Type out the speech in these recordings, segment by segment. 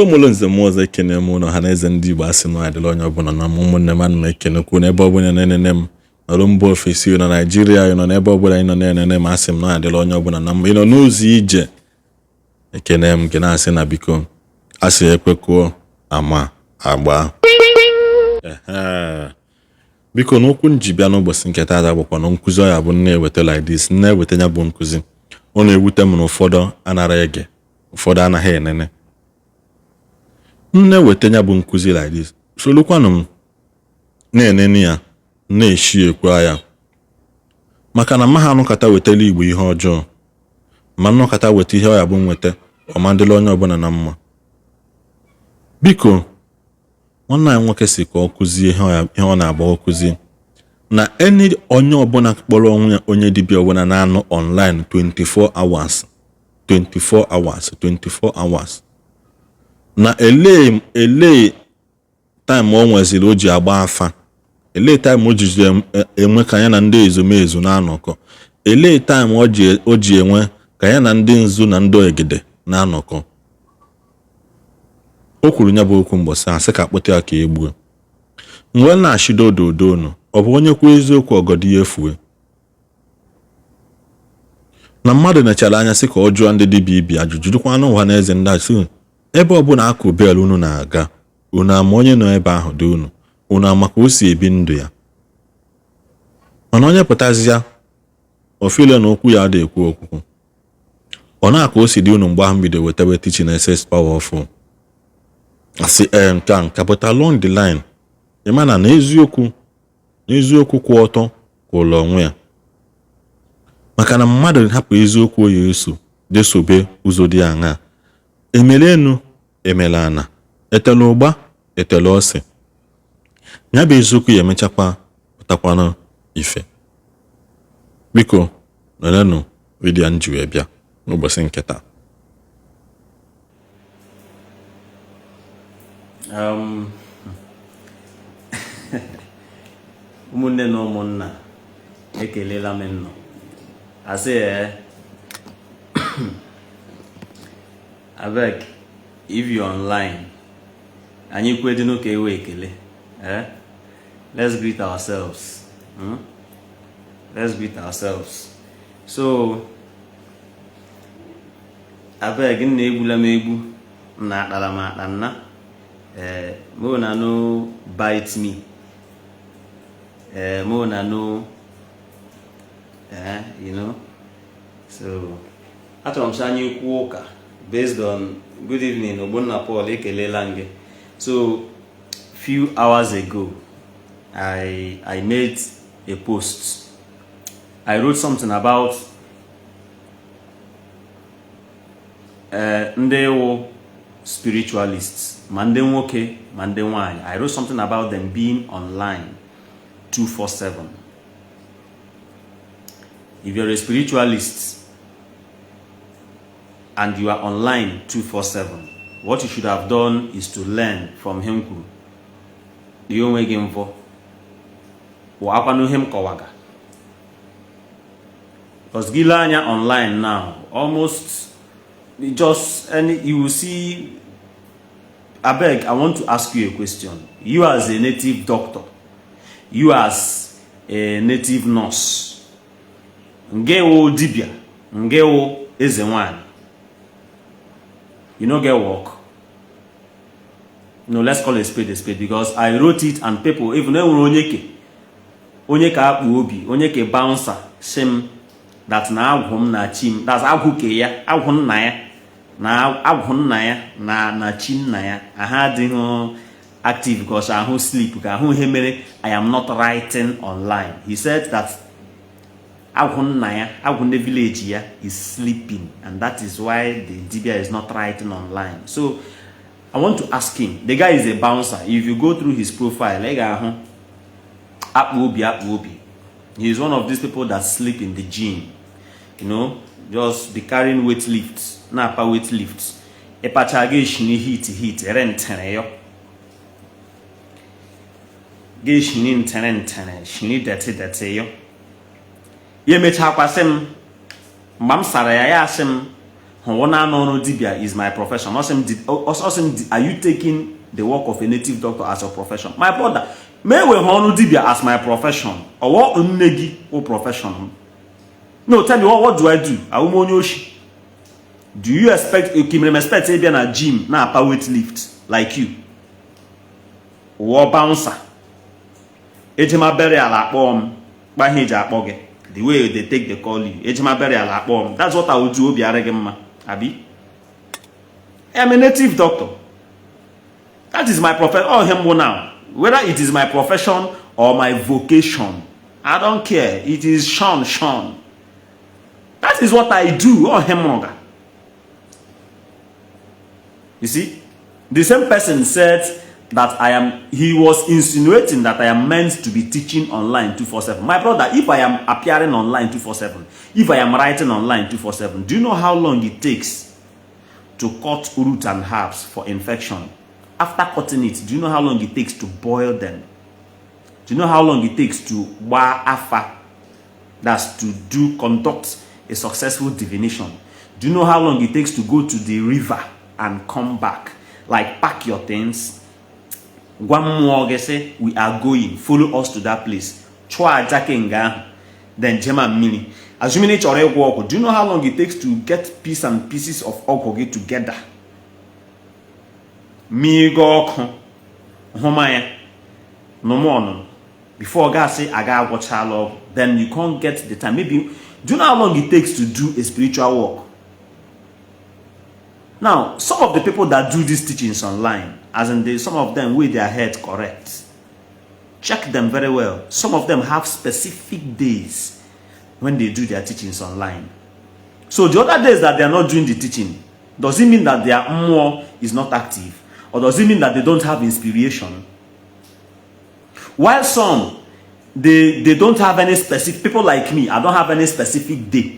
Igbo mụlụ nze m ọzọ ekene m ụlọ ha na eze ndị Igbo asị na adịla onye ọbụla na ụmụnne m ana m ekenekwu n'ebe ọbụla na-enene m nọrụ mba ofesi na Naịjirịa nọ n'ebe ọbụla ị nọ na-enene m asị m na adịla onye ọbụla na mma ị nọ n'ụzọ ije ekene m gị na-asị na biko asị ekwekuo ama agba biko n'okwu njibịa n'ụbọchị nke taata bụkwa na nkụzi ọya bụ na-eweta like this na-eweta ya bụ nkụzi ọ na-ewute m na ụfọdụ anara ege ụfọdụ anaghị enene na-eweta ya bụ nkụzi like this solukwanụ m na-enene ya na-eshi ekwe ya maka na maha anụkata wetala Igbo ihe ọjọọ ma nnọkata weta ihe ọya bụ nweta ọmandịla onye ọbụla na mma biko nwanne anyị nwoke si ka ọ kụzie ihe ọ na-agba ọkụzi na onye ọbụla kpọrọ onwe ya onye dibịa ọbụla na-anọ online 24 hours na ele time o nweziri o ji agba afa ele time o ji enwe ka ya na ndị ezumezu na-anọkọ ele time o ji enwe ka ya na ndị nzu na ndị egede na-anọkọ o kwuru nya bụ okwu mbọsị asị ka akpọta ya ka egbuo mgbe na-achịdo ododo unu ọ bụ onye kwuo eziokwu ọgọdị ya efue na mmadụ nechara anya sị ka ọ jụọ ndị dibịa ibi ajụjụ jụkwa anụ ụwa na eze ndị asị ebe ọbụla akụ bel unu na-aga unu ama onye nọ ebe ahụ dị unu ama ka o si ebi ndụ ya mana onye pụtazi ya ofile na okwu ya dị ekwu okwukwu ọ na-aka o si dị unu mgbe ahụ bido wetawe teaching excess powerful asị nka but along the line ịma na eziokwu kwụ ọtọ kwụrụ onwe ya maka na mmadụ hapụ eziokwu ya eso jesobe ụzọ dị aṅa emele enu emele ana etele ụgba etele ose ya bụ eziokwu ya emechakwa pụtakwana ife biko nenenu vidiyo nji wee bịa n'ụbọchị nke taa ụmụnne na ụmụnna ekelela m nnọọ asị abeg if you online anyị kwedinu ka ewe ekele let's greet ourselves let's greet ourselves so abeg nna egbula m egbu na akpara m akpa nna mo na no bite me mo na no you know so achọrọ m anyị kwuo ụka based on good evening Ogbonna Paul ekelela gị so few hours ago I made a post. I wrote something about ndị spiritualists ma ndị nwoke ma ndị nwanyị. I wrote something about them being online 247. If you're a spiritualist and you are online 247, what you should have done is to learn from him. You onwe gị mfọ wakwanụ him kọwaga because gile anya online now almost just you will see. Abeg, I want to ask you a question. You as a native doctor, you as a native nurse, ngewo dibia, ngewo eze nwanyị, you no get work. No, let's call a spade because I wrote it and people even onye ka akpu obi, onye ke bouncer shame that na agwum na chim, that's agwu ke ya, agwu nna ya na agwu nna ya na chim na ya aha adịghị active because ahụ sleep ka ahụ mere I am not writing online. He said that agwu nna ya, agwu the village ya is sleeping and that is why the dibia is not writing online. So I want to ask him. The guy is a bouncer. If you go through his profile, he is one of these people that sleep in the gym. You know, just be carrying weight lifts. Napa weight lifts. Epachage shini heat rentene yo. Ge shini rentene shini dete yo. Ye mecha kwasem mbam sara ya asem dibia is my profession. Are you taking the work of a native doctor as your profession? My brother, may we honor dibia as my profession or what unegi or profession? No, tell me what do I do? Do you expect you can expect to be in a gym na power weight lift like you? Or bouncer? Ejima burial at bomb by Hija Boge. The way they take the call you. Ejima burial at bomb. That's what I would do. Be Abi. I'm a native doctor. That is my profession. Oh, him now. Whether it is my profession or my vocation, I don't care. It is Sean. That is what I do. Oh, him. You see, the same person said that he was insinuating that I am meant to be teaching online 247. My brother, if I am appearing online 247, if I am writing online 247, do you know how long it takes to cut root and herbs for infection? After cutting it, do you know how long it takes to boil them? Do you know how long it takes to afa? That's to conduct a successful divination. Do you know how long it takes to go to the river and come back? Like pack your things. One more say we are going. Follow us to that place. Chwa jakenga. Then jema mini. Assuming it's already walk. Do you know how long it takes to get piece and pieces of okoge together? Me go homaya. No more. Before God say I gotta watch how long, then you can't get the time. Maybe do you know how long it takes to do a spiritual work? Now, some of the people that do these teachings online, as in some of them with their head correct, check them very well. Some of them have specific days when they do their teachings online. So the other days that they are not doing the teaching, does it mean that their more is not active? Or does it mean that they don't have inspiration? While some, they don't have any specific, people like me, I don't have any specific day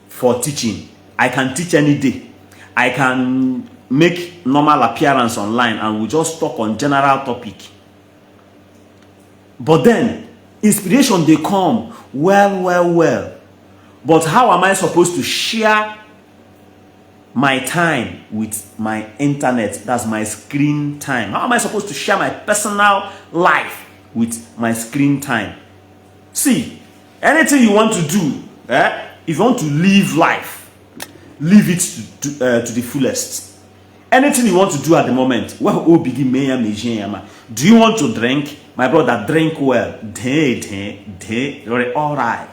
for teaching. I can teach any day. I can make normal appearance online and we just talk on general topic. But then, inspiration they come, well. But how am I supposed to share my time with my internet? That's my screen time. How am I supposed to share my personal life with my screen time? See, anything you want to do, if you want to live life, live it to the fullest. Anything you want to do at the moment, do you want to drink? My brother, drink well. You're all right.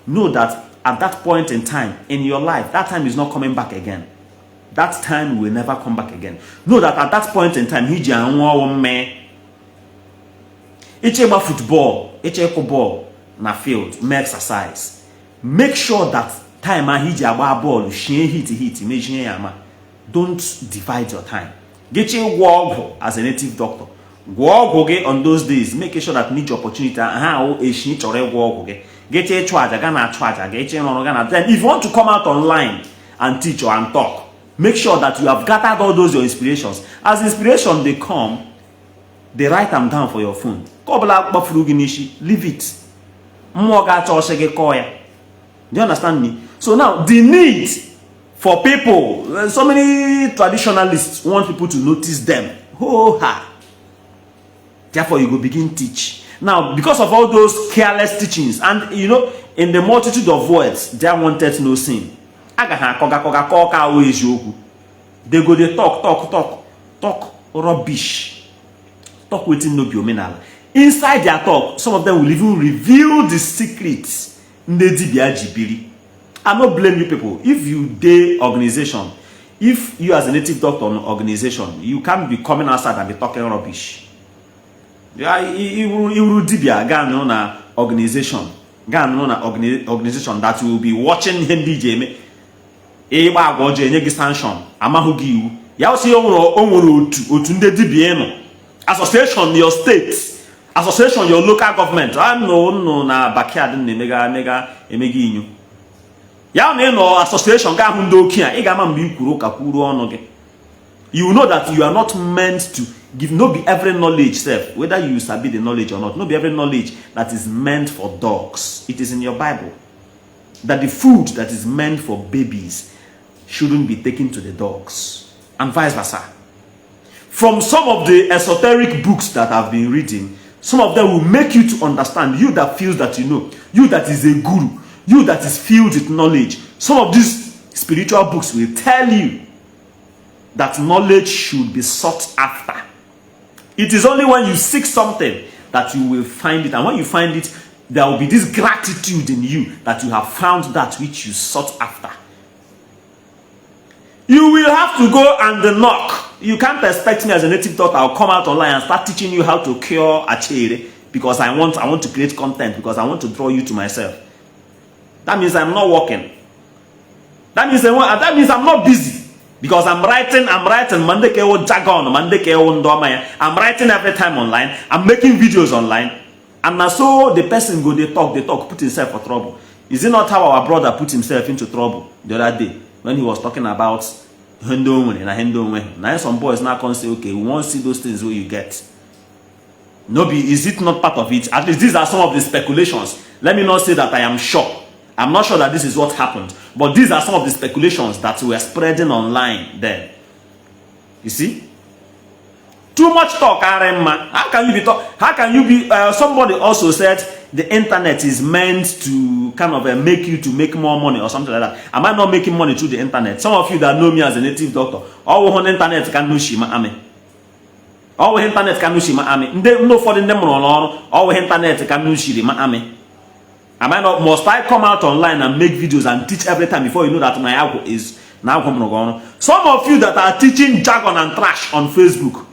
Know that at that point in time in your life, that time is not coming back again. That time will never come back again. Know that at that point in time, football, na field, exercise. Make sure that time ball, don't divide your time. Get your work as a native doctor. Work on those days, make sure that need your opportunity. Get a charge, then if you want to come out online and teach or and talk, make sure that you have gathered all those your inspirations. As inspiration they come, they write them down for your phone. Leave it. Do you understand me? So now the need for people, so many traditionalists want people to notice them. Therefore you go begin teach. Now, because of all those careless teachings, and you know, in the multitude of words, there wanted no sin. They go they talk rubbish. Talk waiting no be Omenala. Inside their talk, some of them will even reveal the secrets. I not blame you people. If you day organization, if you as a native doctor on organization, you can't be coming outside and be talking rubbish. You na organization that will be watching Ndi Igbo sanction amahugi ya osi association your state, association your local government. I no na backyard mega emegi inyu ya no association ga hu ndo okia I ga ma mbi kwuru ka kwuru onu gi. You know that you are not meant to give, no be every knowledge self, whether you sabi the knowledge or not, no be every knowledge that is meant for dogs. It is in your Bible. that the food that is meant for babies shouldn't be taken to the dogs, and vice versa. From some of the esoteric books that I've been reading, some of them will make you to understand, you that feels that you know, you that is a guru, you that is filled with knowledge. Some of these spiritual books will tell you that knowledge should be sought after. It is only when you seek something that you will find it, and when you find it, there will be this gratitude in you that you have found that which you sought after. You will have to go and knock. You can't expect me as a native doctor, I'll come out online and start teaching you how to cure Attire because I want to create content, because I want to draw you to myself. That means I'm not working. That means I'm not busy, because I'm writing Monday kewo jargon, Monday kewo ndomaya. I'm writing every time online. I'm making videos online. And now so the person go they talk, put himself for trouble. Is it not how our brother put himself into trouble the other day when he was talking about now some boys now can say, okay, we won't see those things where you get. No, is it not part of it? At least these are some of the speculations. Let me not say that I am sure. I'm not sure that this is what happened, but these are some of the speculations that were spreading online then. You see? Too much talk, Aremma. How can you be talk? How can you be? Somebody also said the internet is meant to kind of make you to make more money or something like that. Am I not making money through the internet? Some of you that know me as a native doctor, all on internet can know shima ame. All internet can know shima ame. No for the name all internet can know shima ame. Am I not? Must I come out online and make videos and teach every time before you know that my agwu is now coming? Some of you that are teaching jargon and trash on Facebook,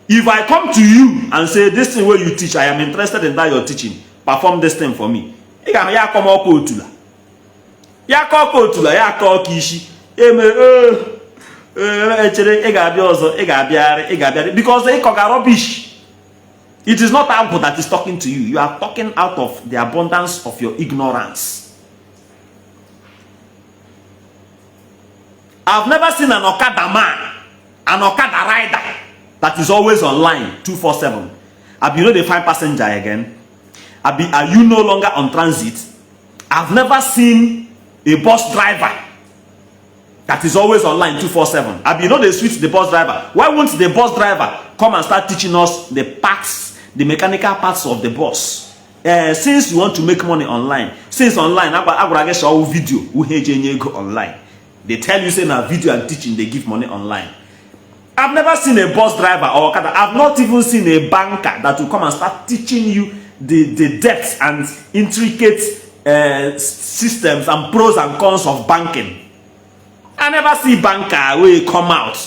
if I come to you and say this thing where you teach, I am interested in that you're teaching, perform this thing for me. Ya come okotula. Ya okotula, ya Ishi. Because they rubbish. It is not agwu that is talking to you. You are talking out of the abundance of your ignorance. I've never seen an Okada man, an Okada rider that is always online 247. You know they find passenger again? Are you no longer on transit? I've never seen a bus driver that is always online 247. You know they switch the bus driver. Why won't the bus driver come and start teaching us the parts, the mechanical parts of the bus? Since you want to make money online, since online, I get show video online. They tell you say now video and teaching they give money online. I've never seen a bus driver or I've not even seen a banker that will come and start teaching you the depths and intricate systems and pros and cons of banking. I never see banker where come out.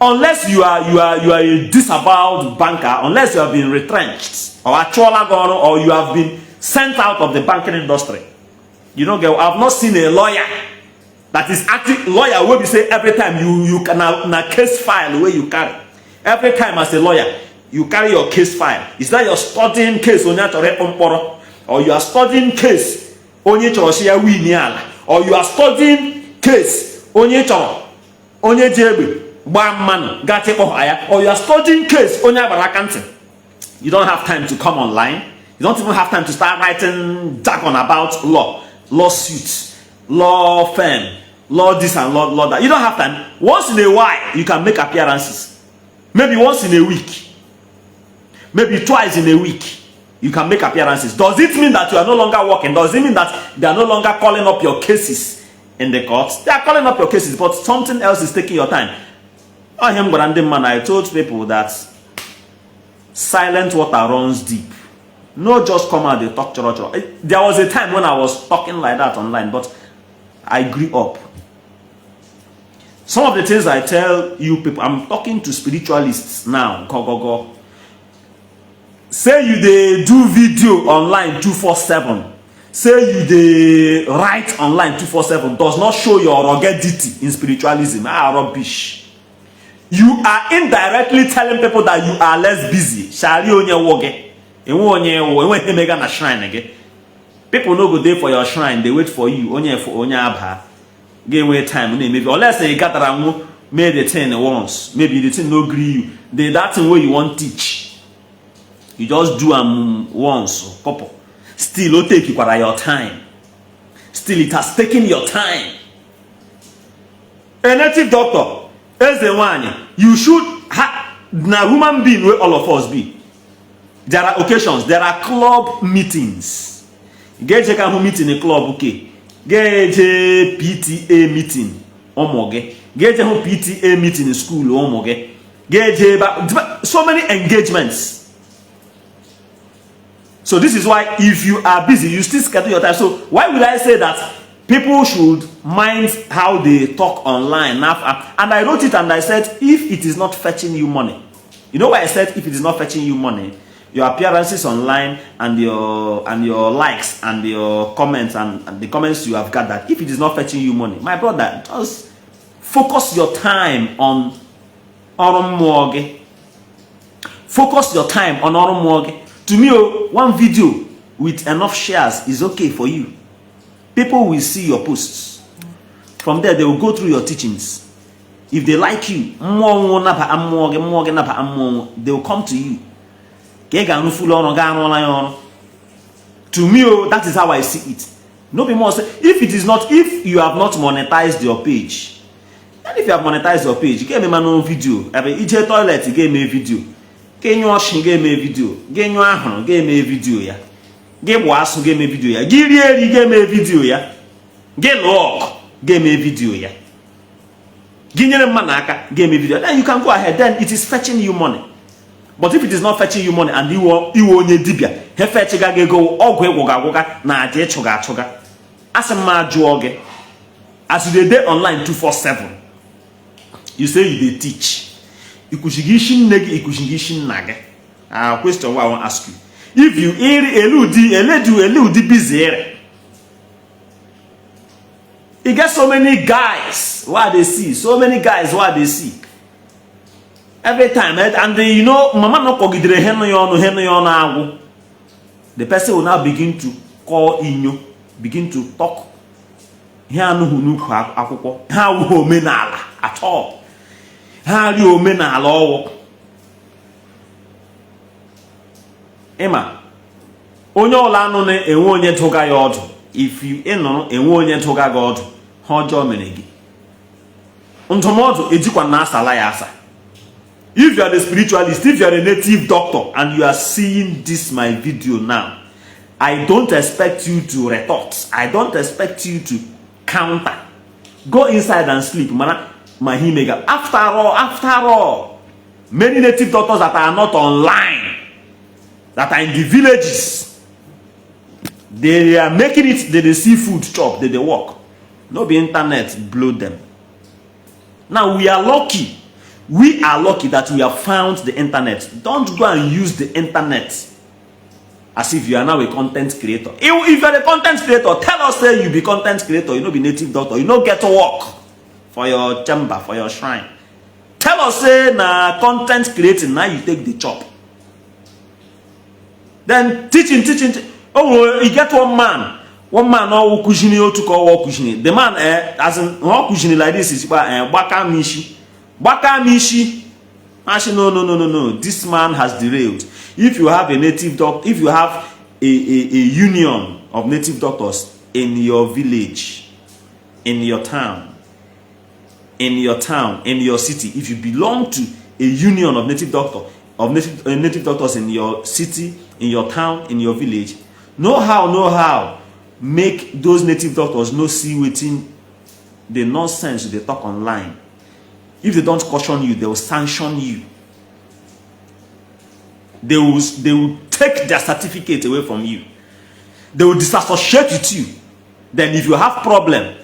Unless you are a disavowed banker, unless you have been retrenched or or you have been sent out of the banking industry. You know, girl, I've not seen a lawyer that is acting lawyer where we say every time you can a case file where you carry. Every time as a lawyer, you carry your case file. Is that you're studying case or you are studying case or you are studying case or you are studying case you don't have time to come online. You don't even have time to start writing jargon about law, lawsuits, law firm, law this and law that. You don't have time. Once in a while, you can make appearances. Maybe once in a week. Maybe twice in a week. You can make appearances. Does it mean that you are no longer working? Does it mean that they are no longer calling up your cases in the courts? They are calling up your cases, but something else is taking your time. I told people that silent water runs deep. No just come out, they talk choro. There was a time when I was talking like that online, but I grew up. Some of the things I tell you people, I'm talking to spiritualists now. Go. Say you they do video online 247. Say you they write online 247 does not show your ruggedity in spiritualism. Rubbish. You are indirectly telling people that you are less busy. People no go there for your shrine, they wait for you. Game wait time, maybe unless they gather and made the thing once. Maybe the thing no agree you. That thing where you want teach. You just do once, couple. Still, it'll take you for your time. Still, it has taken your time. A native doctor, as the one, you should have na human being where all of us be. There are occasions, there are club meetings. Get a meeting in a club, okay. Get a PTA meeting, omoge. Get a PTA meeting in school, omoge. Get a so many engagements. So this is why if you are busy, you still schedule your time. So why would I say that people should mind how they talk online? And I wrote it and I said, if it is not fetching you money. You know why I said if it is not fetching you money? Your appearances online and your likes and your comments and the comments you have gathered, if it is not fetching you money, my brother, just focus your time on Oromwoge. Focus your time on Oromwoge. To me, one video with enough shares is okay for you. People will see your posts. From there, they will go through your teachings. If they like you, they will come to you. To me, that is how I see it. No be more say, if you have not monetized your page, and if you have monetized your page, you get me no video. Ije toilet, you get me video. Get you washing, get me video. Get you ahun, get me video ya. Get wasu, get me video ya. Get ready, get me video ya. Get log, get me video ya. Get manaka, get me video. Then you can go ahead. Then it is fetching you money. But if it is not fetching you money and you onye dibia, he fetch go ogwe woga na aje choga. As a majuoge, as you dey online 247, you say you dey teach. Ikushigishin negi ikushigishin nage. Question what I want to ask you. If you eludi busy, you get so many guys what they see, every time, and you know, mama no kogidre heno yono agwu. The person will now begin to call inyo, begin to talk. Here no hunuku akwụkwọ. Ha wo omenala at all. Ha ri omenala owo. Ema. Onye ola anu ne enwe onye toga ya odu. If you eno enwe onye toga ga odu, ha ojo mere gi. Ntomodu ejikwa na asala ya asa. If you are the spiritualist, if you are a native doctor and you are seeing this my video now, I don't expect you to retort. I don't expect you to counter. Go inside and sleep. After all, many native doctors that are not online, that are in the villages, they are making it, they see food chop, they work. No be internet blow them. Now we are lucky. We are lucky that we have found the internet. Don't go and use the internet as if you are now a content creator. If you are a content creator, tell us say you be content creator, you know be native doctor, you know get to work for your chamber, for your shrine. Tell us say na content creating, now you take the chop. Then teaching. Oh, you get one man no kushini o to call kushini. The man as in kushini like this is baka mishi. Baka Mishi. No. This man has derailed. If you have a native doctor, if you have a union of native doctors in your village, in your town, in your city, if you belong to a union of native doctors in your city, in your town, in your village, know how make those native doctors no see within the nonsense they talk online. If they don't caution you, they will sanction you. They will take their certificate away from you. They will disassociate with you. Then if you have problem,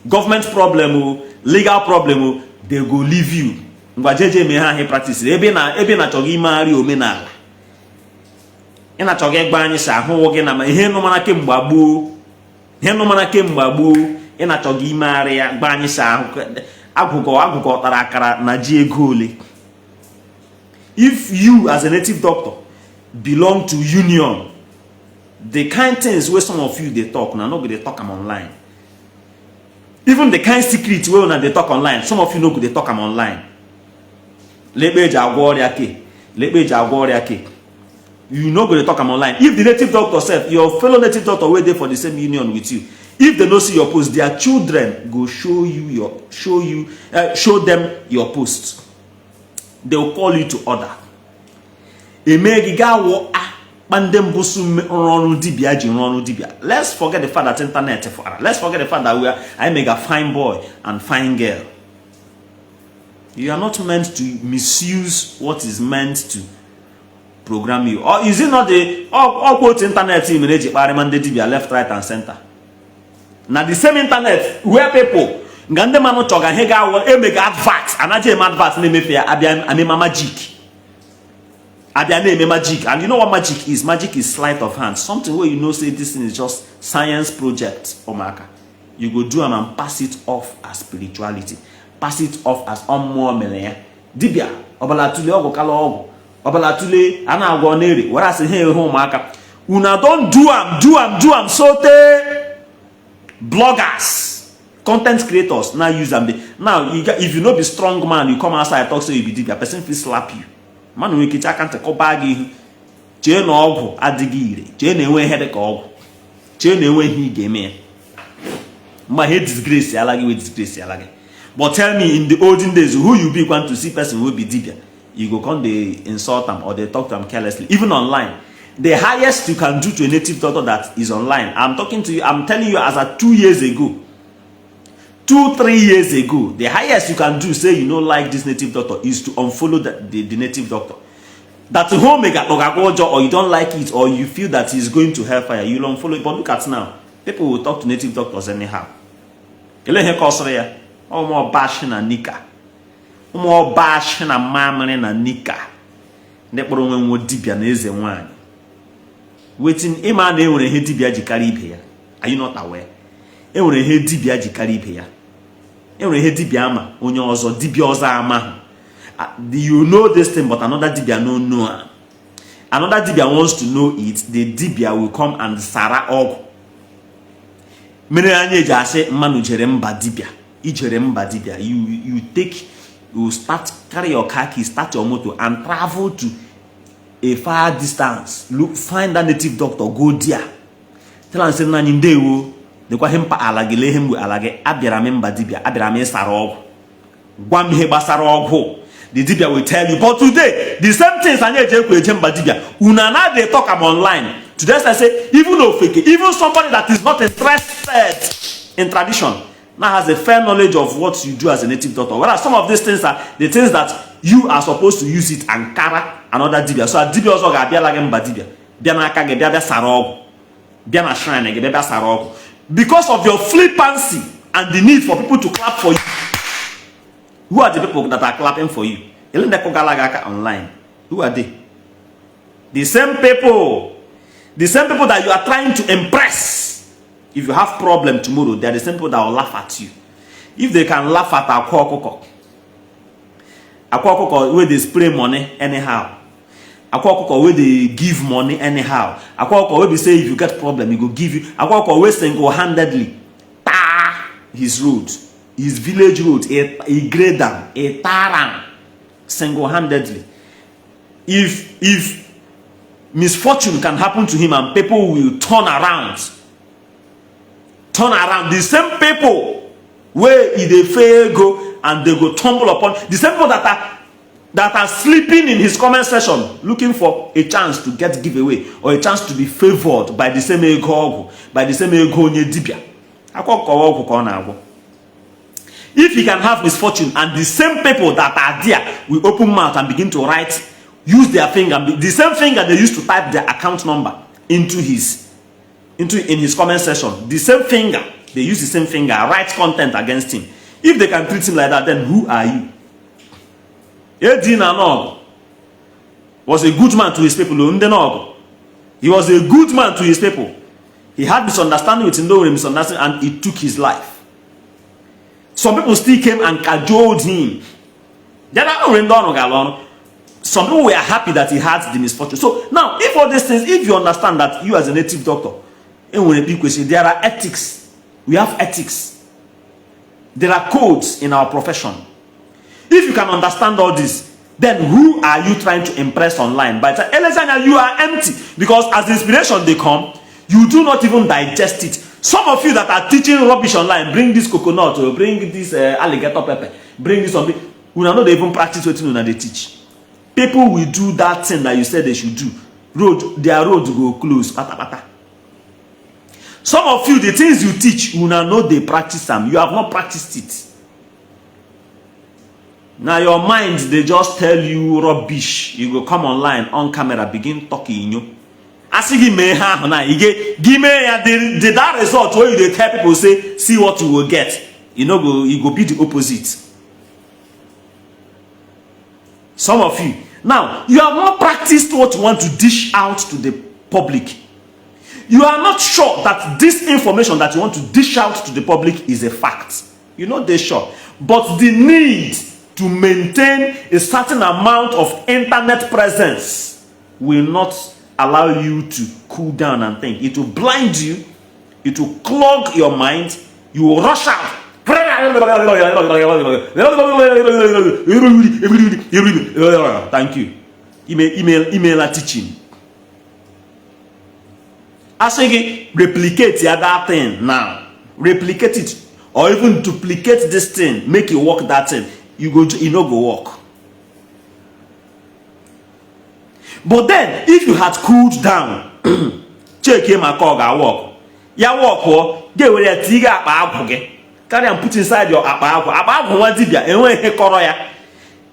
government problem, legal problem, they will leave you. Ngwajeje me ha he practice. Ebe na chogi mari omenala. Ina chogi gba anyi sha hu woge na ihe no mana ke mgbagbo. Ihe no mana ke mgbagbo. Ina chogi mari ya gba anyi sha hu. Agwugo tarakara na ji ego ole. If you as a native doctor belong to union, the kind things where some of you they talk now, nobody they talk them online. Even the kind secret where when they talk online, some of you know they talk them online. you no go dey talk am online. If the native doctor sef, your fellow native doctor wey dey for the same union with you, if they no see your post, their children go show them your post. They will call you to order. Let's forget the fact that internet. Let's forget the fact that I make a fine boy and fine girl. You are not meant to misuse what is meant to program you. Or is it not the all quote internet team left, right, and center? Now the same internet where people make adverts and adverts magic. And you know what magic is? Magic is sleight of hand. Something where you know say this thing is just science project or marker. You go do them and pass it off as spirituality. Pass it off as Omenala. Dibia, obalatule ogo kala ogo. Obalatule ana agwo nere. Whereas here home marker. Una don't do am so bloggers, content creators now use them. Now if you know be strong man, you come outside talk say you be dibia, person will slap you. Man we kicha can't take bag chain ogu adigire chain enwe headache ogu chain enwe he game my head disgrace alagi with disgrace alagi. But tell me, in the olden days, who you be want to see person who be dibia, you go come they insult them or they talk to them carelessly, even online. The highest you can do to a native doctor that is online, I'm talking to you, I'm telling you as at 2 years ago, 2-3 years ago, the highest you can do, say you don't like this native doctor, is to unfollow the native doctor. That home or you don't like it, or you feel that he's going to hellfire, you'll unfollow it. But look at now, people will talk to native doctors anyhow. Oh, more bash na nika. More bash na mamre na nika. Neporo nwe dibia na eze nwanyị. Wetin ima na enwere he dibia jikari ibe ya. Are you not aware? Enwere he dibia jikari ibe ya. Enwere he dibia ama onye ọzọ dibia ọzọ ama. You know this thing, but another dibia no know. Another dibia wants to know it. The dibia will come and sara og. Mere anye ja say manu jere mba dibia. You start carry your car keys, start your motor and travel to a far distance. Look, find that native doctor, go there. Tell him say na nyindewo. De kwa hempa alage le hembu alage abirame mbadibia abirame sarog. Gwam he basarog. The dibia will tell you, but today the same things anye je ku eje mbadibia. Una na they talk am online. Today I say even no fake, even somebody that is not interested in tradition now has a fair knowledge of what you do as a native doctor. Whereas some of these things are the things that you are supposed to use it and carry another dibia. So a dibia also ga bia like mbadibia. Bia na aka ge bia sarog. Bia na shrine ge bia sarog. Because of your flippancy and the need for people to clap for you. Who are the people that are clapping for you? Online. Who are they? The same people that you are trying to impress. If you have problem tomorrow, they are the same people that will laugh at you. If they can laugh at Akwa Okuko, where they spray money anyhow. Akwa Okuko, where they give money anyhow. Akwa Okuko, where they say if you get problem, he go give you. Akwa Okuko, where single-handedly tar his road, his village road, a grade down, a taran, single-handedly. If misfortune can happen to him and people will turn around, the same people where they fail go and they go tumble upon the same people that are sleeping in his comment section looking for a chance to get giveaway or a chance to be favored by the same ego, by the same ego nye dibia. If he can have misfortune and the same people that are there will open mouth and begin to write, use their finger, the same finger they used to type their account number in his comment section, the same finger, they use the same finger, write content against him. If they can treat him like that, then who are you? Edina Nog was a good man to his people. He was a good man to his people. He had misunderstanding with him, misunderstanding, and it took his life. Some people still came and cajoled him. Some people were happy that he had the misfortune. So now, if all these things, if you understand that you as a native doctor, there are ethics. We have ethics. There are codes in our profession. If you can understand all this, then who are you trying to impress online? By the time you are empty, because as inspiration they come, you do not even digest it. Some of you that are teaching rubbish online, bring this coconut or bring this alligator pepper, bring this something. You know they even practice what they teach. People will do that thing that you said they should do. Their road go close. Pata pata. Some of you, the things you teach, you know they practice them. You have not practiced it. Now your mind, they just tell you rubbish. You go come online, on camera, begin talking. You as you may have now, you give me that result where you tell people say, see what you will get. You know, you go be the opposite. Some of you now, you have not practiced what you want to dish out to the public. You are not sure that this information that you want to dish out to the public is a fact. You're not that sure. But the need to maintain a certain amount of internet presence will not allow you to cool down and think. It will blind you. It will clog your mind. You will rush out. Thank you. Email teaching. I say replicate the other thing now. Replicate it. Or even duplicate this thing. Make it work that thing. You no go work. But then, if you had cooled down, check him a call work. Ya work get with a tiger apple. Carry and put inside your apple. Apple one dibia and when he koroya.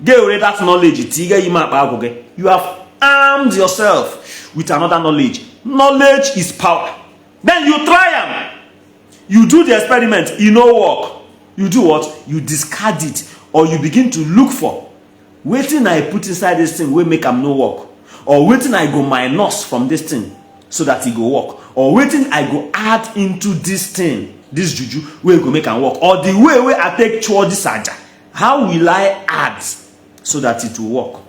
Get with that knowledge. Tiger you have armed yourself with another knowledge. Knowledge is power. Then you try them. You do the experiment, you know work. You do what? You discard it. Or you begin to look for waiting I put inside this thing will make them no work. Or waiting I go minus from this thing so that it go work. Or waiting I go add into this thing, this juju, where go make them work. Or the way where I take toward this saja. How will I add so that it will work?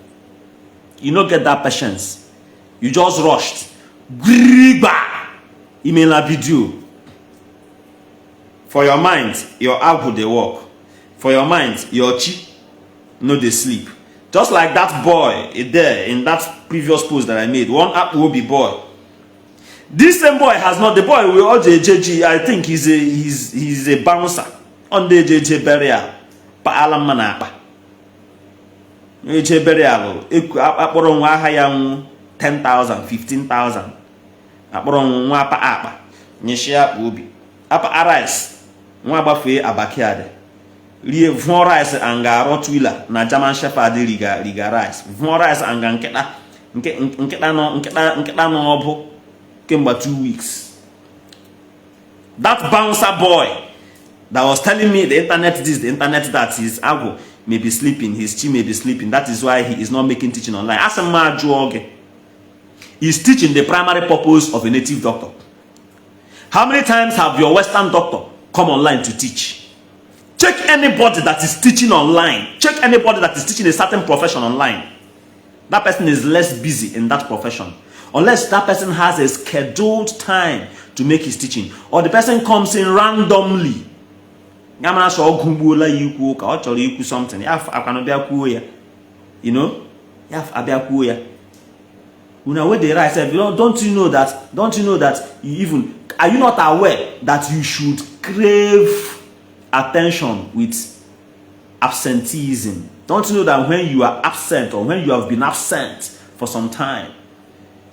You don't get that patience. You just rushed. Griba! Email a video. For your mind, your agwu they work. For your mind, your chi no they sleep. Just like that boy there in that previous post that I made. One app will be boy. This same boy has not the boy with all JJ. I think he's a bouncer on the JJ burial. Pa alam manapa. JJ burial. Aporo nwa haya 10,000, 15,000. Aporo nwa pa apa. Nyeshia ubi. Apa arise. Nwa bafe abakiade. Rie von rice anga rotwila na German shepherd riga rice. Von rice anga nketa no obo kemba 2 weeks. That bouncer boy that was telling me the internet this, the internet that, his agwu may be sleeping, his chi may be sleeping. That is why he is not making teaching online. As a man, he's teaching the primary purpose of a native doctor. How many times have your Western doctor come online to teach? Check anybody that is teaching online. Check anybody that is teaching a certain profession online. That person is less busy in that profession. Unless that person has a scheduled time to make his teaching. Or the person comes in randomly. Something. You know? When they write, don't you know that you even, are you not aware that you should crave attention with absenteeism? Don't you know that when you are absent or when you have been absent for some time,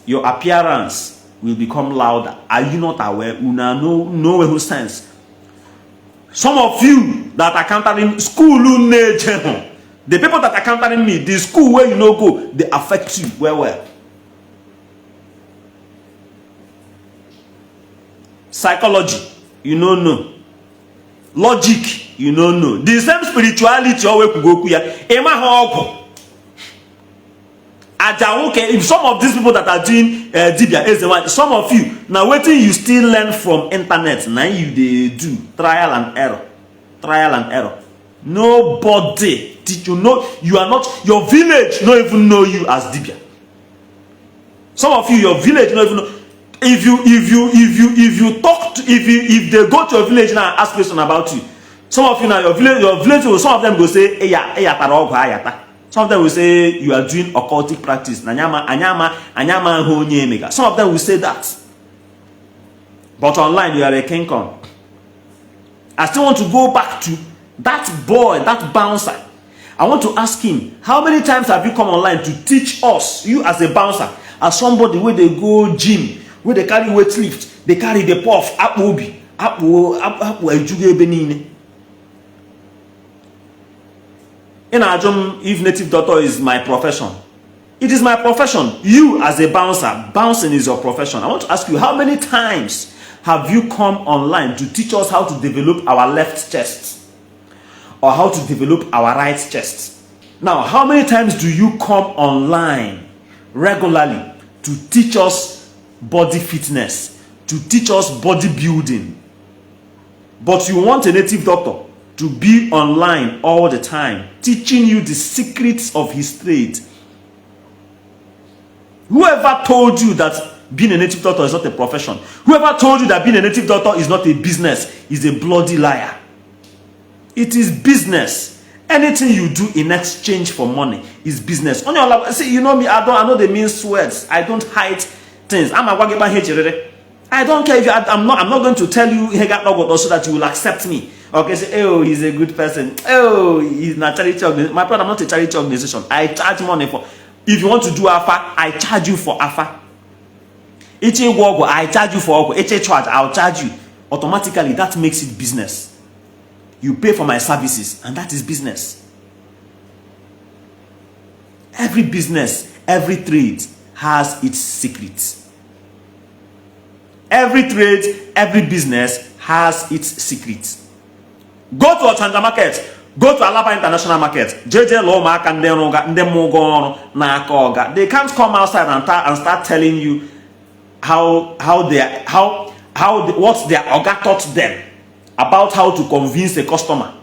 your appearance will become louder? Are you not aware? No who sense. Some of you that are countering school, the people that are countering me, the school where you go, they affect you well. Psychology, you don't know. Logic, you don't know. The same spirituality always go kuya. If some of these people that are doing Dibia, some of you now waiting, you still learn from internet. Now they do trial and error. Nobody did you know you are not, your village don't even know you as Dibia. Some of you, your village don't even know. If you talk to, if they go to your village now and ask questions about you, some of you now your village some of them go say ayata. Some of them will say you are doing occultic practice. Anyama honye mega. Some of them will say that. But online, you are a king kong. I still want to go back to that boy, that bouncer. I want to ask him, how many times have you come online to teach us, you as a bouncer, as somebody where they go gym, where they carry weight lift, they carry the puff, apu ejuge benine. In Ajum, if native doctor is my profession, it is my profession. You as a bouncer, bouncing is your profession. I want to ask you, how many times have you come online to teach us how to develop our left chest or how to develop our right chest? Now, how many times do you come online regularly to teach us body fitness, to teach us bodybuilding? But you want a native doctor to be online all the time, teaching you the secrets of his trade. Whoever told you that being a native doctor is not a profession, whoever told you that being a native doctor is not a business, is a bloody liar. It is business. Anything you do in exchange for money is business. See, you know me, I know the mean sweats. I don't hide things. I don't care if I'm not going to tell you so that you will accept me. Okay, say, oh, he's a good person. Oh, he's not a charity organization. My brother, I'm not a charity organization. I charge money for. If you want to do AFA, I charge you for AFA. I charge you for charge, I'll charge you. Automatically, that makes it business. You pay for my services, and that is business. Every business, every trade has its secrets. Every trade, every business has its secrets. Go to Ochanja market, go to Alaba International Market. JJ Loma can they can't come outside and start telling you what their Oga taught them about how to convince a customer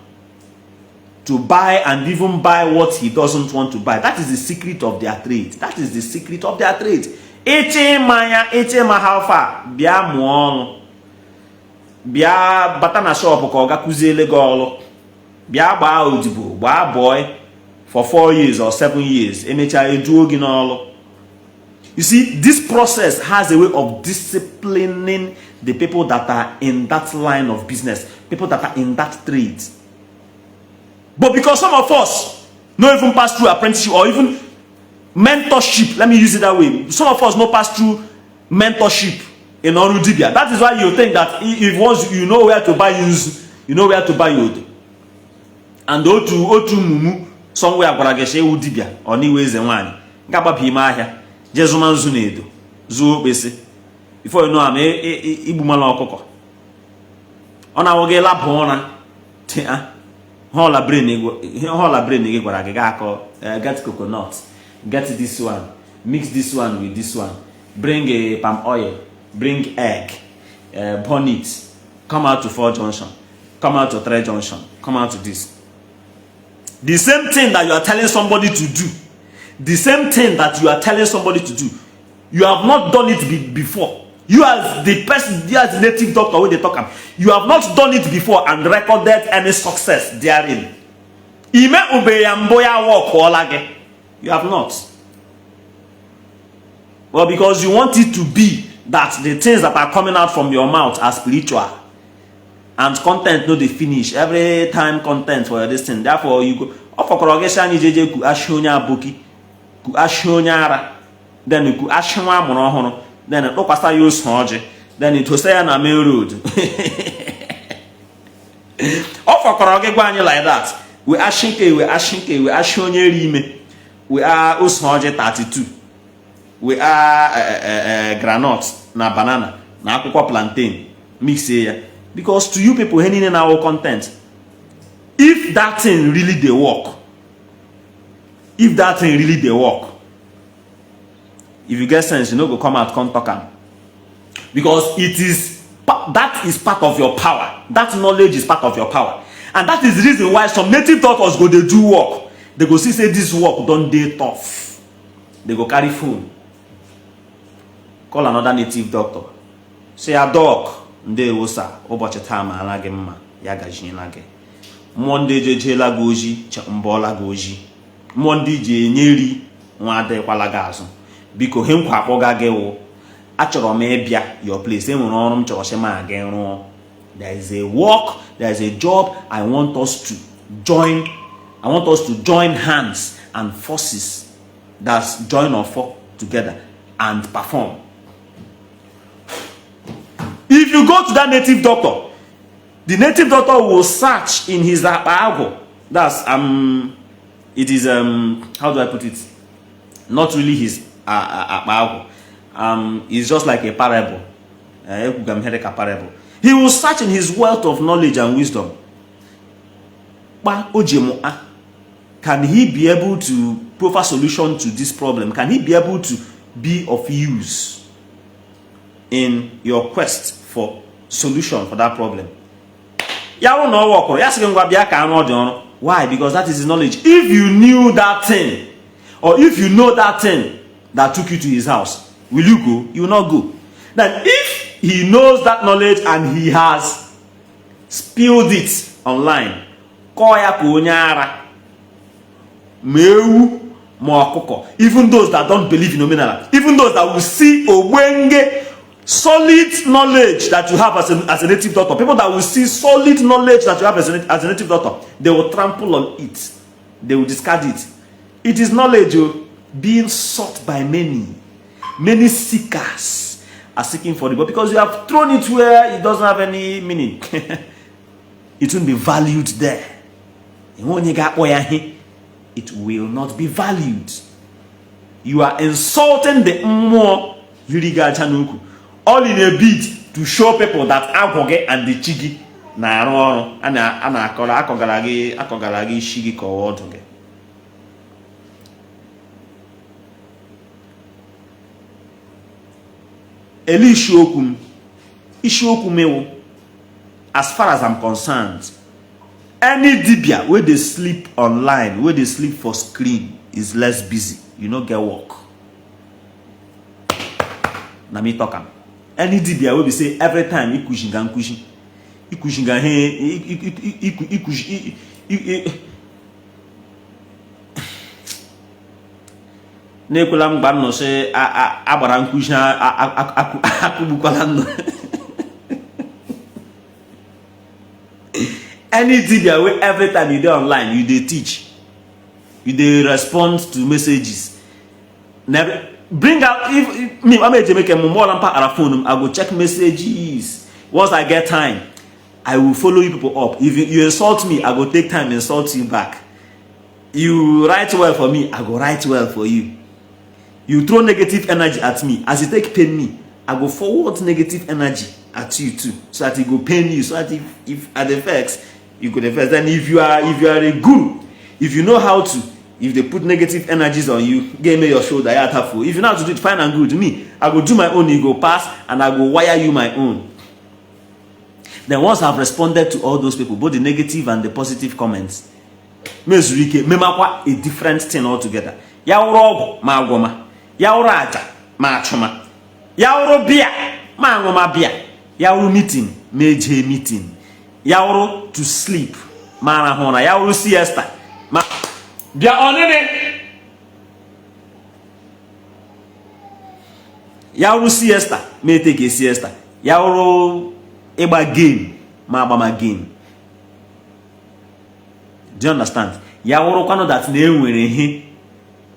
to buy and even buy what he doesn't want to buy. That is the secret of their trade. That is the secret of their trade. Eche ma how far? Bia muonu. Bia batana shop ko ga kuzele golo. Bia ba odibo, ba boy for 4 years or 7 years. Emecha edu ogi n'olo. You see, this process has a way of disciplining the people that are in that line of business, people that are in that trade. But because some of us not even pass through apprenticeship or even mentorship, let me use it that way. Some of us not pass through mentorship in Orudibia. That is why you think that if once you know where to buy use, you know where to buy yod. And otu mumu somewhere Gwarageshe Udibia or Niweze Wani. Gaba Pimahia. Jesuman Zunedo, Zoo Bese. Before you know, I'm Ibumala Okoko. On our gay lap honor, Hola brain, get coconut, get this one, mix this one with this one, bring a palm oil, bring egg, burn it, come out to 4 junction, come out to 3 junction, come out to this. The same thing that you are telling somebody to do. The same thing that you are telling somebody to do, you have not done it before. You as the person, you as the native doctor when they talk about, you have not done it before and recorded any success therein. You have not. Well, because you want it to be that the things that are coming out from your mouth are spiritual. And content no they finish. Every time content for this thing. Therefore, you go for corrugation ku ashonya boki. Ku ashonyara, then you ashwa monohono, then it okasa use hoje, then it was say na main road. Offer korogegwanye like that. We ashinke, we ashonye rime. We are ushoje 32. We are granite, na banana, na akwukwo plantain, mix here. Because to you people any in our content, if that thing really they work, if that thing really they work, if you get sense, you know go come out, come talk am. Because that is part of your power. That knowledge is part of your power. And that is the reason why some native doctors go they do work. They go see say this work don't dey tough. They go carry phone. Call another native doctor. Say a doc, nde wosa, oboche tama alage mma, ya gaji nage. Monday jeje la goji, mbola goji. mmụọ ndị ji enye nri nwa adịkwala gị azụ. Biko he nkwa akpọga gị wụ achọrọ m ịbịa your place, enwere ọrụ m chọrọ sị ma gị rụọ. There is a work, there is a job I want us to join. I want us to join hands and forces, that's join or four together and perform. If you go to that native doctor, the native doctor will search in his agwu. That's it is how do I put it? Not really his agwu. It's just like a parable. Parable. He will search in his wealth of knowledge and wisdom. Can he be able to provide solution to this problem? Can he be able to be of use in your quest for solution for that problem? Why? Because that is his knowledge. If you knew that thing, or if you know that thing that took you to his house, will you go? You will not go. Then if he knows that knowledge and he has spilled it online, even those that don't believe in Omenala, even those that will see solid knowledge that you have as a native doctor, people that will see solid knowledge that you have as a native doctor, they will trample on it. They will discard it. It is knowledge being sought by many. Many seekers are seeking for it, but because you have thrown it where it doesn't have any meaning, it won't be valued there. It will not be valued. You are insulting the Mmo Yuriga Chanuku, all in a bid to show people that Agwoge and the Chigi na arụ ana akọgara gị Ishi gị ka ọdụ gị. Eli Isiokwu mewu, as far as I'm concerned, any dibia where they sleep online, where they sleep for screen, is less busy. You no get work. Na me talk am. Any dibia where we say every time ikushinga Nekwela mgba nọ sị agbara nkuzi akụgbukwala nọ. Any dibia where every time you dey online, you dey teach, you dey respond to messages. Never bring out, if me I make a more phone, I go check messages. Once I get time, I will follow you people up. If you insult me, I go take time and insult you back. You write well for me, I go write well for you. You throw negative energy at me, as you take pain me, I go forward negative energy at you too, so that it go pain you, so that if at the first you go the first. Then if you are a guru, if you know how to, if they put negative energies on you, give me your shoulder, if you know how to do it, fine and good. Me, I go do my own, you go pass, and I go wire you my own. Then once I've responded to all those people, both the negative and the positive comments, a different thing altogether. Yauro ma goma, yauro aja ma chuma, yauro bia ma ngoma bia, yauro meeting meje meeting, yauro to sleep ma na hona, yauro siesta ma bia onene, yauro siesta me take a siesta, yauro eba game ma ba ma game. Do you understand? Yauro kwano that na enwere he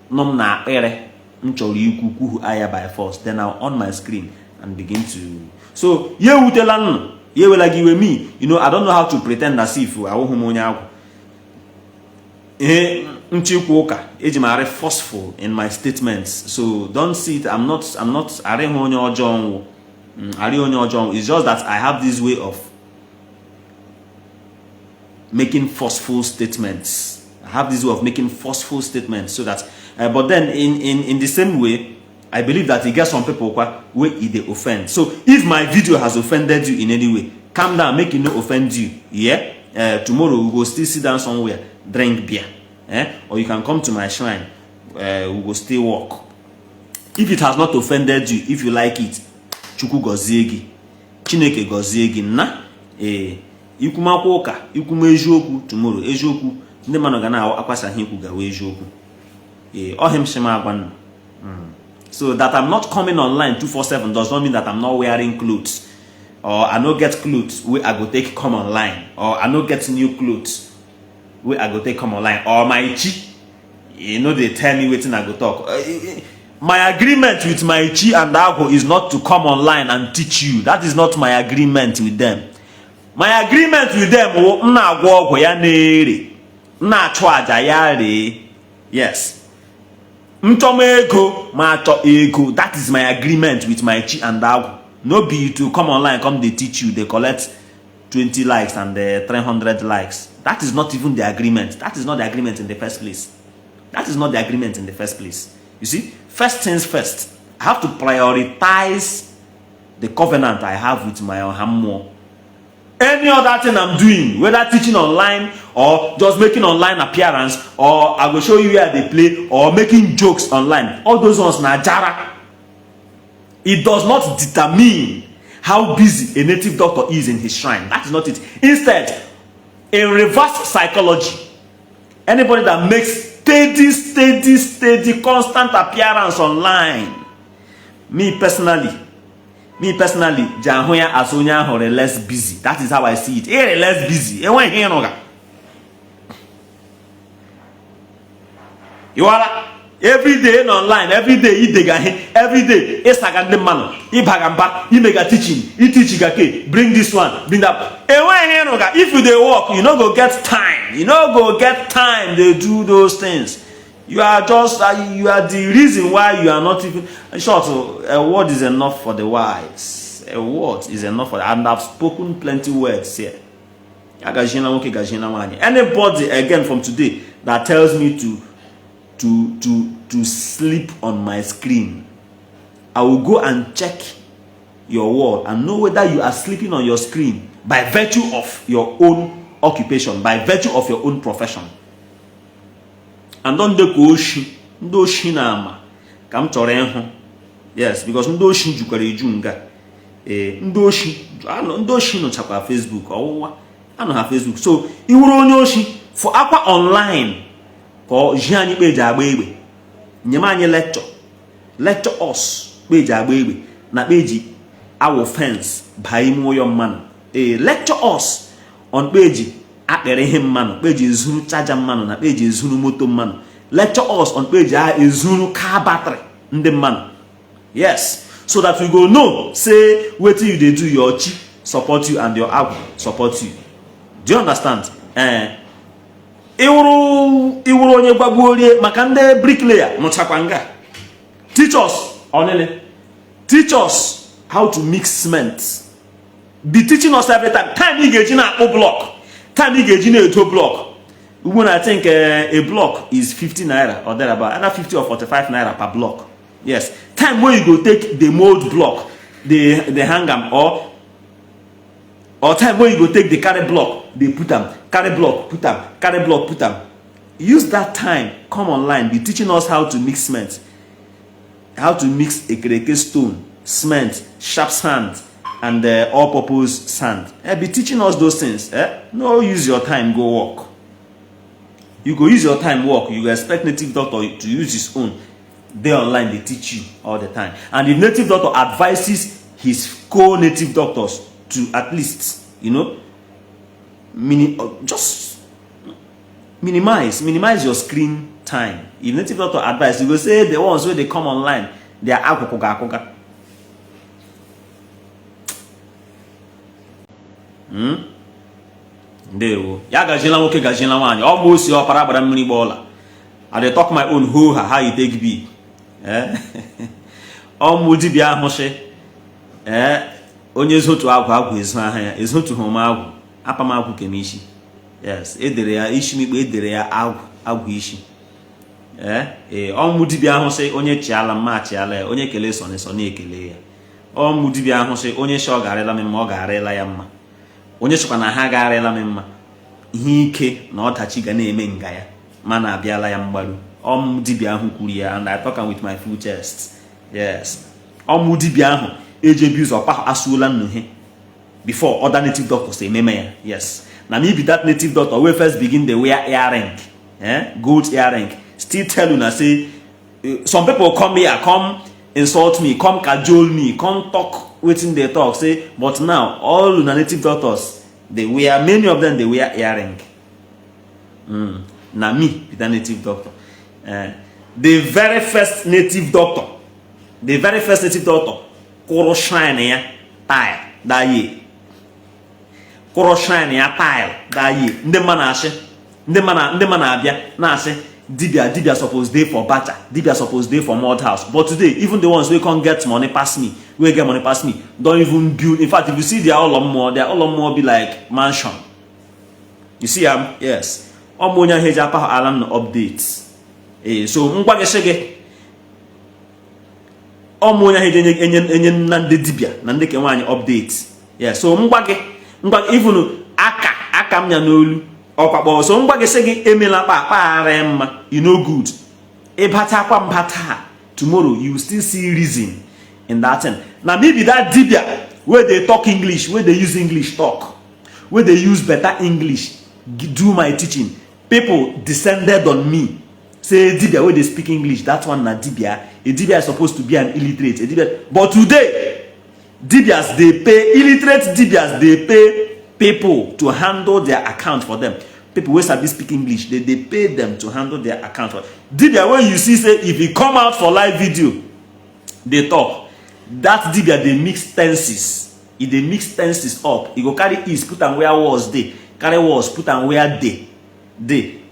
nom na akpere nchọrọ ikwu aya by force, then I'll on my screen and begin to. So ye wutela nno, ye wela giwe me, you know, I don't know how to pretend as if I won't onye agwu. Nchikwu ụka eji ma forceful in my statements, so don't see it. I'm not are onye ọjọọ nwo, are onye ọjọọ. It's just that I have this way of making forceful statements. I have this way of making forceful statements, so that but then in the same way, I believe that it gets some people where they offend. So if my video has offended you in any way, calm down, make it not offend you. Yeah, tomorrow we will still sit down somewhere, drink beer, or you can come to my shrine. We will still walk. If it has not offended you, if you like it, Chukwu goziegi, Chineke goziegi na ikuma kwoka, ikuma eziokwu tomorrow, eziokwu ndị mmadụ ga na akwasa ihe ikwu gawa eziokwu. Or him shema agwan. So that I'm not coming online 247 does not mean that I'm not wearing clothes. Or I no get clothes where I go take come online. Or I no get new clothes where I go take come online. Or my chi, they tell me waiting I go talk. My agreement with my chi and agwu is not to come online and teach you. That is not my agreement with them. My agreement with them, yes. That is my agreement with my chi and agwu. No be to come online, come they teach you, they collect 20 likes and 300 likes. That is not even the agreement. That is not the agreement in the first place. That is not the agreement in the first place. You see, first things first, I have to prioritize the covenant I have with my Ohammo. Any other thing I'm doing, whether teaching online or just making online appearance, or I will show you where they play, or making jokes online, all those ones na jara. It does not determine how busy a native doctor is in his shrine. That is not it. Instead, in reverse psychology, anybody that makes steady, constant appearance online, me personally, Jahoya Asonia or less busy. That is how I see it. Less busy. You are every day online, every day every day Esagande man, Ibagamba, Imega teaching, Itichigake, bring this one, bring that. If you they work, you go get time. You go get time. They do those things. You are just you are the reason why you are not even short. A word is enough for the wise. A word is enough for, and I've spoken plenty words here. Anybody again from today that tells me to sleep on my screen, I will go and check your wall and know whether you are sleeping on your screen by virtue of your own occupation, by virtue of your own profession. And don't do shinama come to yes, because ndoshi jukare junga ndoshi no chapa Facebook or I don't have Facebook. So you will for Akwa online for Jiani Beja baby. Nyamanye lecture us Beja baby na beji our fence by your man. Lecture us on beji akere him man, page is Zulu charger man, na page is Zulu motor man. Lecture us on page is Zulu car battery in the man. Yes, so that we go no say wait till you they do your chi support you and your agwu support you. Do you understand? Iwuru onye gbagbuorie maka ndị bricklayer mụchakwanga. Teach us onele. Teach us how to mix cement. Be teaching us every time. Time you get in a block. Time you get in a 2 block. When I think a block is 50 naira or thereabout, another 50 or 45 naira per block. Yes. Time when you go take the mold block, the hangam, or time when you go take the carry block, they put them, carry block, put them, carry block, put them. Use that time, come online, be teaching us how to mix cement, how to mix a kereke stone, cement, sharp sand, and all-purpose sand. Be teaching us those things. No, use your time, go work. You go use your time, work. You expect native doctor to use his own. They online, they teach you all the time. And if native doctor advises his co-native doctors to at least, just minimize your screen time. If native doctor advice, you go say the ones where they come online, they are akukoga. Ndewo ya gajila nwoke gajila nwanyị almost your parabara mmiri bola. I dey talk my own how you take be ọmụdi bịa ahụshi onye zotu agwu ezu aha ya ezotu homa agwu apam agwu kemishi. Yes, edere ya ishi mikpe edere ya agwu ishi. Ọmụdi bịa ahụshi onye chiala mma chiala ya onye kele so ekele ya. Ọmụdi bịa ahụshi onye shi ọ garịla mma ọ garịla ya mma. Onye chekwa na ha garịla mma ihe ike na ọdachi ga na-eme nga ya mana abịala ya mgbaru. Dibia ahụ kwuru ya, and I talk with my full chest. Yes, dibia ahụ ejebi ụzọ pa asuola nnuhe before other native doctors ememe ya. Yes, na me be that native doctor wey first begin the wear earring, gold earring, still tell una say some people come here, come insult me, come cajole me, come talk wetin they talk, say, but now all una native doctors, they wear, many of them they wear earring. Na me be the native doctor. The very first native doctor, kụrụ shrine ya tile that year. Kụrụ shrine ya tile that year. Ndị mma na-asị, ndị mma na-abịa na-asị, dibia suppose dey for bacha, dibia suppose dey for mud house. But today, even the ones wey can't get money pass me, don't even build. In fact, if you see their all more be like mansion. You see am? Yes. Omonya heja pa alam no updates. So ngwa geshege. Omonya heja enye na ndị dibia na ndị ke nwaanyị updates. Yes. So ngwa even aka mnya n'olu. Ọkpakpọ. So ngwa geshege emela pa mma. You know good. Ebata kwa mbata. Tomorrow you will still see reason in that thing. Now maybe that dibia where they talk English, where they use English talk, where they use better English, do my teaching. People descended on me. Say dibia where they speak English, that one na dibia. A dibia is supposed to be an illiterate. But today, dibias they pay, illiterate dibias they pay people to handle their account for them. People who sabi speak English, they pay them to handle their account for them. Dibia when you see say if he come out for live video, they talk. That dibia they mix tenses. If they mix tenses up, he go carry is put and where was they, carry was put and where they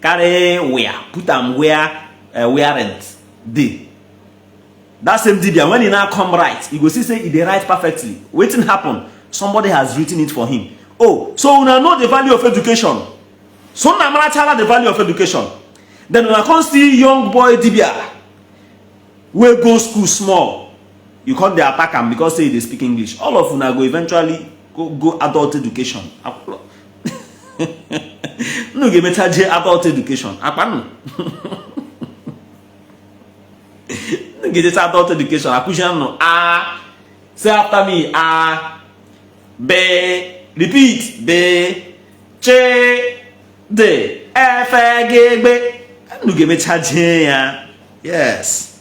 carry where put and where weren't they. That same dibia when he now come right, he go see say they write perfectly. Waiting happen, somebody has written it for him. Oh, so una know the value of education. So una chala the value of education. Then una come see young boy dibia we go school small. You can't attack them because say they speak English. All of una go eventually go adult education. No give me adult education. Apanu. No give it adult education. Akujan no. Say after me. B. Repeat. B. Ch. D. F. G. B. No give me yes.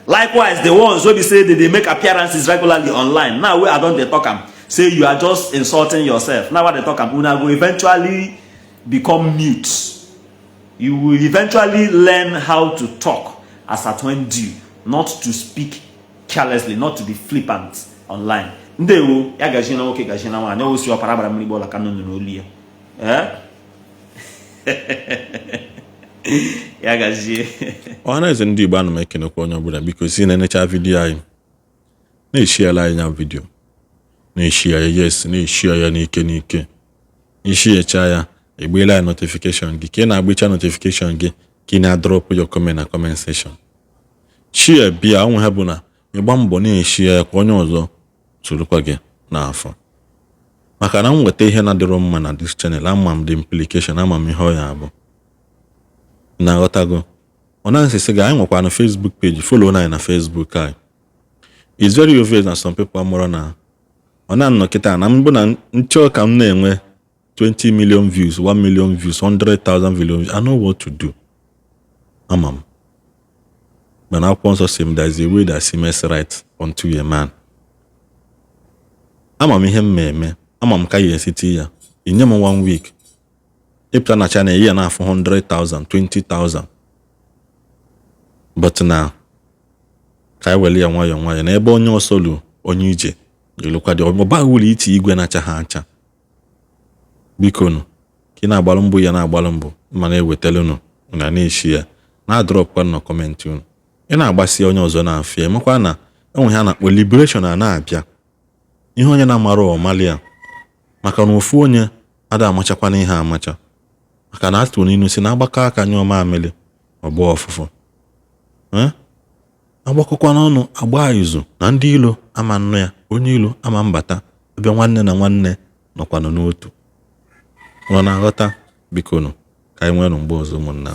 Likewise, the ones who be say that they make appearances regularly online. Now where I don't they talk them. Say you are just insulting yourself. Now what they talk them, una will eventually become mute. You will eventually learn how to talk as at when due, not to speak carelessly, not to be flippant online. Ndewo ya gajina woke gajina wa na osi oparabara mmiri bola kanu no oli ya gazie ona eze ndị Igbo anụ ekene kwa onye ọbụla biko si na-enecha vidio anyị na-eshare anyị ya vidio na-eshare yes na-eshare ya n'ike ishiyecha ya egbela notification gị ka na-agbicha notification gị ka na drop your comment na comment section share bịa onwe ha bụ na ịgba mbọ na-eshare kwa onye ọzọ turukwa gị n'afọ maka na nweta ihe na-adịrọ mma na this channel ama m the implication ama m ihe ọ ya abụ na ghọtago ona nsị ga anyị nwekwa na Facebook page follow na na Facebook anyị it's very obvious na some people amụrụ na ona nnọkịta na mbụ na nchọ ka m na-enwe 20 million views 1 million views 100,000 views I know what to do amam but now akwụkwọ nsọ there is a way that seems right unto a man amam ihe mmemme amam ka ya esiti ya inye m 1 week ịpụta na channel ya na afọ 100,000 20,000 but na ka anyị wele ya nwayọ na ebe onye ọsọlu onye ije yelukwa dị ọba wuli iti igwe na-acha ha acha biko nụ ka ị na-agbalụ mbụ ya na-agbalụ mbụ ma na-ewetelu nụ na na-eshi ya na-adrọp kwa nọ kọmentị unu ị na-agbasi onye ọzọ na-afịa makwa na enwe ha na-akpọ liberation a na-abịa ihe onye na-amara ọmalia maka na ofu onye ada amachakwa na ihe amacha maka na atụ n'inu si na-agbakọ aka nye ọma amịlị ọgbọ ọfụfụ agbakọkwa n'ọnụ agba izu na ndị ilo ama nnụ ya onye ilo ama mbata ebe nwanne na nwanne nọkwanụ n'otu ọ na-aghọta biko nụ ka anyị nwere mgbe ọzọ ụmụnna